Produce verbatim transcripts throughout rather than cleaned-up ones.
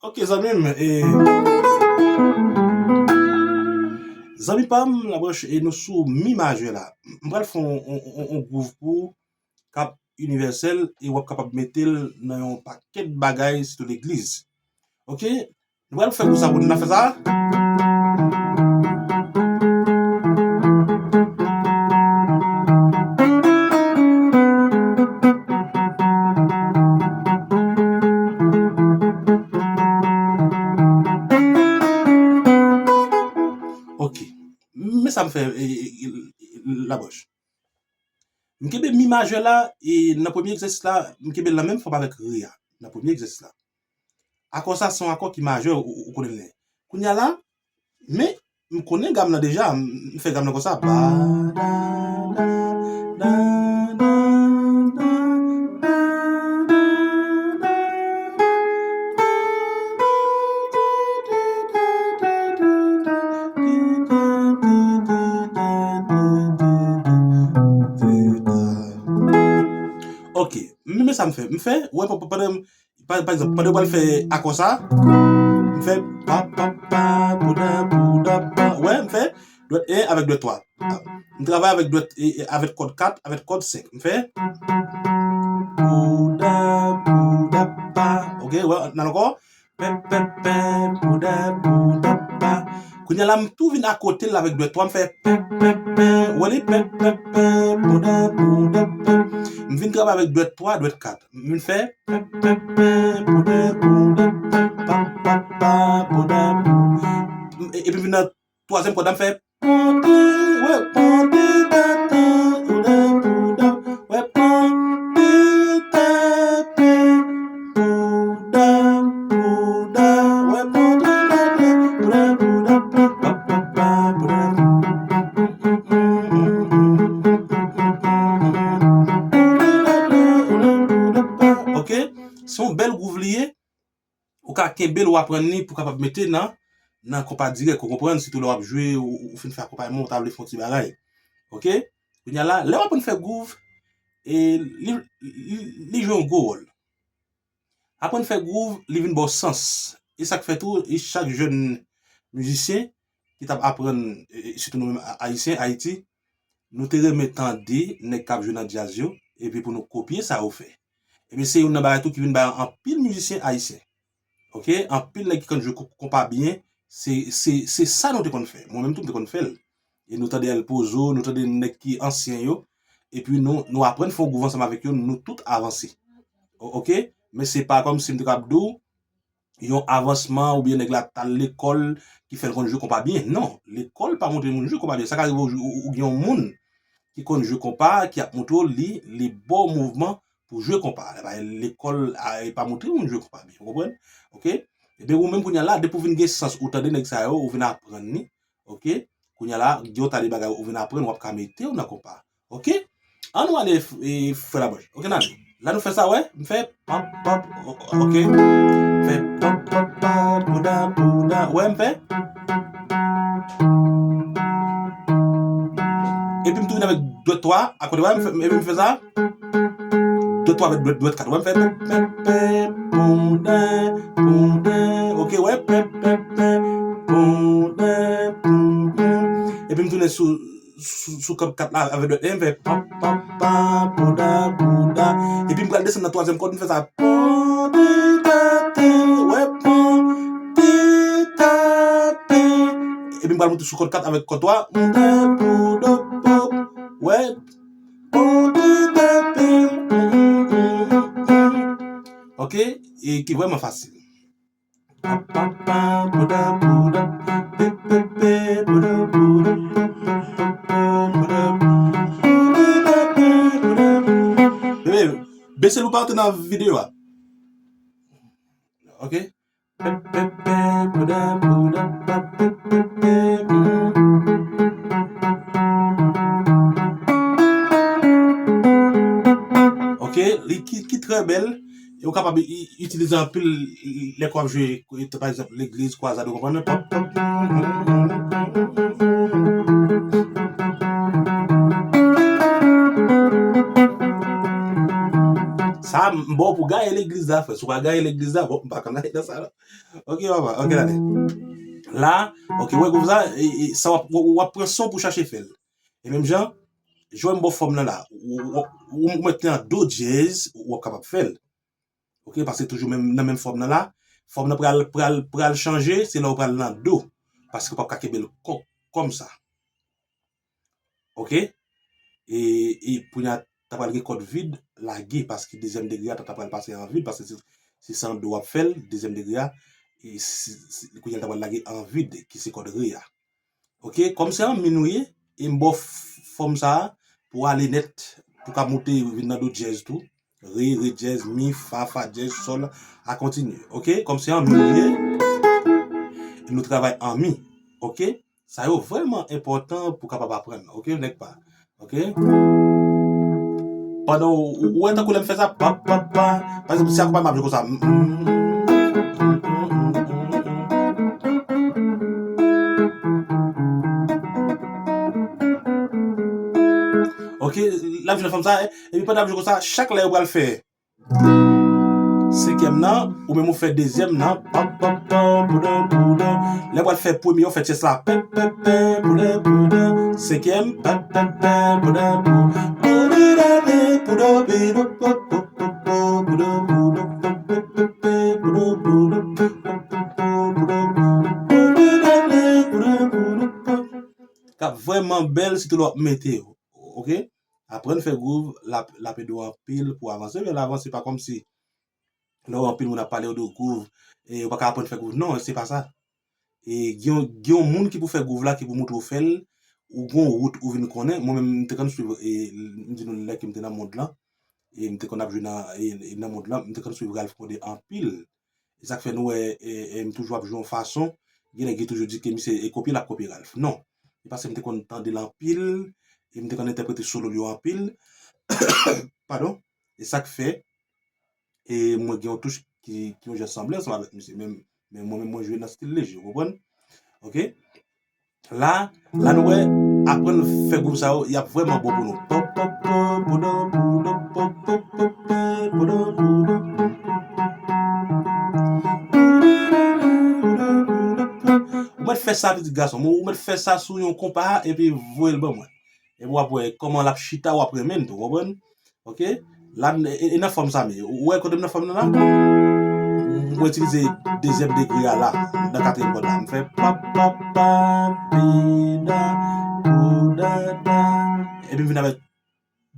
Ok, zanmi m, e, zanmi pa m, Labranche, e nou sou mi majè la. M pral fè on, on, on, on gwouv pou k ap inivèsèl e w ap kapab mete l nan yon pakèt bagay, sitou legliz. Ok? Nou pral fè gwouv sa pou nou fè sa. Ok. Men sa m fè, e, e, e, Labranche. M kenbe mi majè la, e nan premye egzèsis la, m kenbe l nan menm fòm avèk re a. Nan premye egzèsis la. Akò sa se yon akò ki majè, ou, ou, ou konnen l ye. Kounye a la, men m konnen gam nan deja, m, m fè gam nan konsa. Pa, da, da, da, da, da, da, da, da, da. Ok, men sa m fè. M fè, wè, pa, pa, pandan, pa, pa egzanp, pandan w pral fè akò sa, m fè pa, pa, pa, pou, da, pou, da, pa. Wè, m fè dwèt en avèk dwèt twa. M travay avèk dwèt, e, e, avèk kòd kat, avèk kòd senk. M fè pou, da, pou, da, pa. Ok, wè, n al ankò. Pè, pè, pè, pou, da, pou, da, pa. Kounye a la, m tou vin akote l avèk dwèt twa, m fè pè, pè, pè. Wè li, pè, pè, pè, pou, da, pou, da, pè. M vin travay avèk dwèt twa, dwèt kat. M vin fè pè, pè, pè, pou, da, pou, da, pè, pa, pa, pa, pou, da, pou. E, epi m vin nan twazyèm kòd la, m fè pon, ti, wè, pon, ti, ta, ta, pou, da, pou, da, wè, pon, ti, ta, pè, pou, da, pou, da, wè, pon, ti, ta, ta, pou, da, pou, da, pè, pa, pa, pa, pou, da, pou. Ok? Se yon bèl gwouv li ye. Ou ka kenbe l, ou aprann li pou w kapab mete nan, nan konpa dirèk, ou konprann? Sitou lè w ap jwe, ou, ou fin fè akonpayman, ou ta vle fè yon ti bagay. Ok? Kounye a la, lè w aprann fè gwouv, e li, li, li jwe yon gwo wòl. Aprann fè gwouv, li vin ba w sans. E sa k fè tou, e chak jèn mizisyen ki t ap aprann, e, e, sitou nou menm a-, ayisyen, Ayiti, nou te renmen tande nèg k ap jwe nan djaz yo, epi pou nou kopye sa yo fè. Ebyen, se youn nan bagay tou ki vin bay anpil mizisyen ayisyen. Ok? Anpil nèg ki konn jwe ko-, konpa byen, se, se, se sa nou te konn fè. Mwen menm tou, m te konn fè l. E nou tande El Pozo, nou tande nèg ki ansyen yo, epi nou, nou aprann fè yon gwouv ansanm avèk yo, nou tout avanse. O-, ok? Men se pa kòmsi m te kab di w, yon avansman oubyen nèg la t al lekòl ki fè l konn jwe konpa byen. Non, lekòl pa montre moun jwe konpa byen. Sa ka rive ou, ou, ou gen yon moun ki konn jwe konpa, ki ap montre w li, li ba w mouvman pou jwe konpa. Ebyen, lekòl a, e pa montre moun jwe konpa byen. Ou konprann? Ok? Ebyen, ou menm kounye a la, depi w vin gen sans, ou tande nèg sa yo, ou vin aprann li. Ok? Kounye a la, gen yon ta de bagay ou vin aprann, w ap ka mete w nan konpa. Ok? Ann nou ale, f-, e, frè Labranche. Ok, n ale. La nou fè sa, wè? M fè pap, pap, o-, ok. M fè pap, pap, pap, bouda, bouda. Wè, m fè. Epi m tounen avèk dwèt twa, akote, wè, m fè, epi m fè sa. Dwèt twa avèk dwèt, dwèt kat. Wè, m fè pè, pè, pè, bouda, bouda. Ok, wè, pè, pè, pè, bouda, bouda. Epi m tounen sou sou, sou kòd kat la avèk dwèt en, m fè pa, pa, pa, bouda, bouda. Epi m pral desann nan twazyèm kòd, m fè sa. Pon, ti, ta, te, wè, pon, ti, ta, te. Epi m pral monte sou kòd kat avèk kòd twa. Bouda, bouda, pop, wè. Pon, ti, ta, te. Ok, e ki vrèman fasil. Pa, pa, pa, bouda, bouda, pe, pe, pe, bouda, bouda, pe, pe, pe, bouda, bouda, pe, bouda, pe, bouda. Bebe, bese lou pa antre nan videyo a. Ok? Pe, pe, pe, bouda, bouda, pa, pe, pe, pe, bouda. Ok, li ki, ki trè bèl. E ou kapab i-, i-, itilize anpil lè w ap jwe, pa egzanp, legliz, kwazad, ou konprann? Pòp, pòp. Sa, m ba w pou gaye legliz la, frè. Si w pa gaye legliz la, bon, m pa konn nan sa, non. Ok, papa, ok, gade. La, ok, wè, konsa, e, e, sa w ap, w, w ap pran son pou chache fè l. E menm jan, jwe m ba w fòm nan la. Ou, ou, ou, ou mete an do dyèz, ou ap kapab fè l. Ok, paske toujou menm, nan menm fòm nan la. Fòm nan pral, pral, pral chanje, se lè w pral nan do. Paske w p ap ka kenbe l kò, kòm sa. Ok? E, e kounye a, ta pral gen kòd vid, lage, paske dezyèm degre a, ta, ta pral pase an vid, paske se, se san do w ap fè l, dezyèm degre a, e si, si, kounye a, ta pral lage an vid, ki se kòd re a. Ok? Kòm se an mi nou ye, e m ba w f-, fòm sa a, pou ale nèt, pou ka moute, vin nan do dyèz tou. Re, re dyèz, mi, fa, fa dyèz, sòl, a kontinye. Ok? Kòm se an mi nou ye, e nou travay an mi. Ok? Sa yo vrèman enpòtan pou kapab aprann, ok, nèg pa. Ok? Pandan w, w, w wè tankou lè m fè sa, pa, pa, pa. Pa egzanp, si akonpayman ap jwe konsa. Ok, l ap jwe nan fòm sa, epi pandan ap jwe konsa, chak lè yo pral fè senkyèm nan, ou menm ou fè dezyèm nan, pa, pa, pa, poudan, poudan. Lè w al fè premye, ou fè tyès la, pè, pè, pè, poudan, poudan. Senkyèm, pè, pè, pè, poudan, pou, poudan, poudan, poudan, poudan, poudan, poudan, poudan, poudan, poudan, poudan, poudan, poudan, poudan, poudan, poudan, poudan, poudan. K ap vrèman bèl, sitou lè w ap mete yo. Ok? Aprann fè gwouv, l ap, l ap ede w anpil pou w avanse. Men l avanse pa kòmsi lè w anpil moun ap pale w de gwouv, e ou pa ka aprann fè gwouv. Non, se pa sa. E gen, gen yon moun ki pou fè gwouv la, ki pou moutre w fè l, ou gen yon wout ou vin konnen. Mwen menm, m te konn swiv, e m di nou lè ke m te nan mond lan, e m te konn ap jwe nan, e, e nan mond lan, m te konn swiv Ralph Condé anpil. E sa k fè nou wè, e, e, m toujou ap jwe yon fason, gen nèg ki toujou di ke misye e kopye l ap kopye Ralph. Non. E paske m te konn tande l anpil, e m te konn entèprete solo l yo anpil. Padon. E sa k fè, e mwen gen yon touch ki, ki yon jan sanble ansanm avèk misye. Men, men mwen menm, mwen jwe nan stil leje, ou konprann? Ok? La, la nou wè, aprann fè gwouv sa yo, y ap vrèman bon pou nou. Pop, pop, pop, poudon, poudon, pop, pop, pop, pop, poudon, poudon. Ou mèt fè sa, pitit gason mwen, ou mèt fè sa sou yon konpa, epi voye l ban mwen. Epi w ap wè kòman l ap chita, w ap renmen l tou, konprann? Ok? La, e, e nan fòm sa m ye. Ou wè kote m nan fòm nan la? Mwen itilize dezyèm degre a la, nan katriyèm kòd la. M fè pa, pa, pa, pi, da, pou, da, da. Epi m vin avèk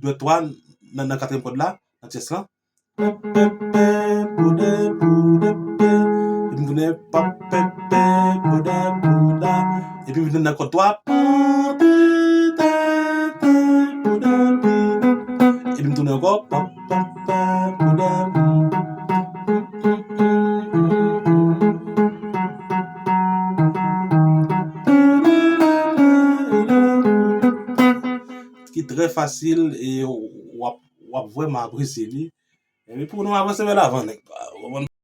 dwèt twa nan, nan katriyèm kòd la, nan tyès lan. Pè, pè, pè, pou, da, pou, da, pè. Epi m vin avèk pa, pè, pè, pou, da, pou, da. Epi m vin nan kòd twa. Pa, pè, da, da, pou, da, pou, da. Epi m tounen ankò. Pa, pa, pa, pou, da, pou. Ki trè fasil e w ap, w ap vrèman apresye li. Epi pou nou avanse vè lavan, nèg pa, w konprann?